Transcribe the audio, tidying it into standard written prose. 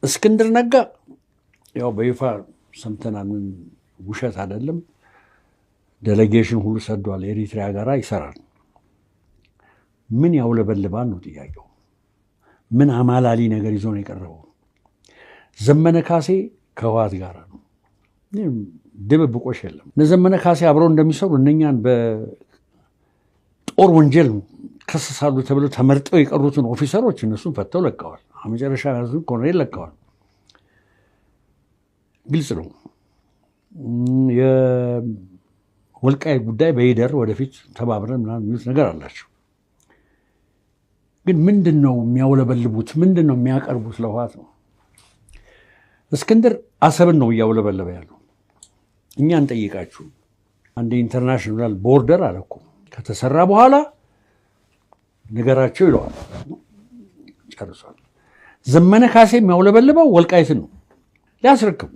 እስክንድር ነጋ ያው በይፋ ሰምተናል፣ ውሸት አይደለም። Delegation ሁሉ ሰዷል። ኤሪትሪያ ጋራ ይሰራል። ምን ያውለበልባል ነው ጥያቄው። ምን አማላሊ ነገር ይዞ ነው የቀረበው? ዘመነ ካሴ ከህወሓት ጋር ነው። ድብብቆሽ የለም። እነ ዘመነ ካሴ አብረው እንደሚሰሩ እነኛን በጦር ወንጀል ከሰሳሉ ተብለው ተመርጠው የቀሩትን officer ኦች እነሱን ፈተው ለቀዋል። መጨረሻ ያዙ ኮሎኔል ለቀዋል። ግልጽ ነው። የወልቃይት ጉዳይ በይደር ወደፊት ተባብረን ምናምን የሚሉት ነገር አላቸው። ግን ምንድን ነው የሚያውለበልቡት? ምንድን ነው የሚያቀርቡት? ለህወሓት ነው። እስክንድር አሰብን ነው እያውለበለበ ያለው። እኛ እንጠይቃችሁ፣ አንድ international border አለ እኮ፣ ከተሰራ በኋላ ንገራቸው ይለዋል። ጨርሷል። ዘመነ ካሴ የሚያውለበልበው ወልቃይትን ነው ሊያስረክቡ።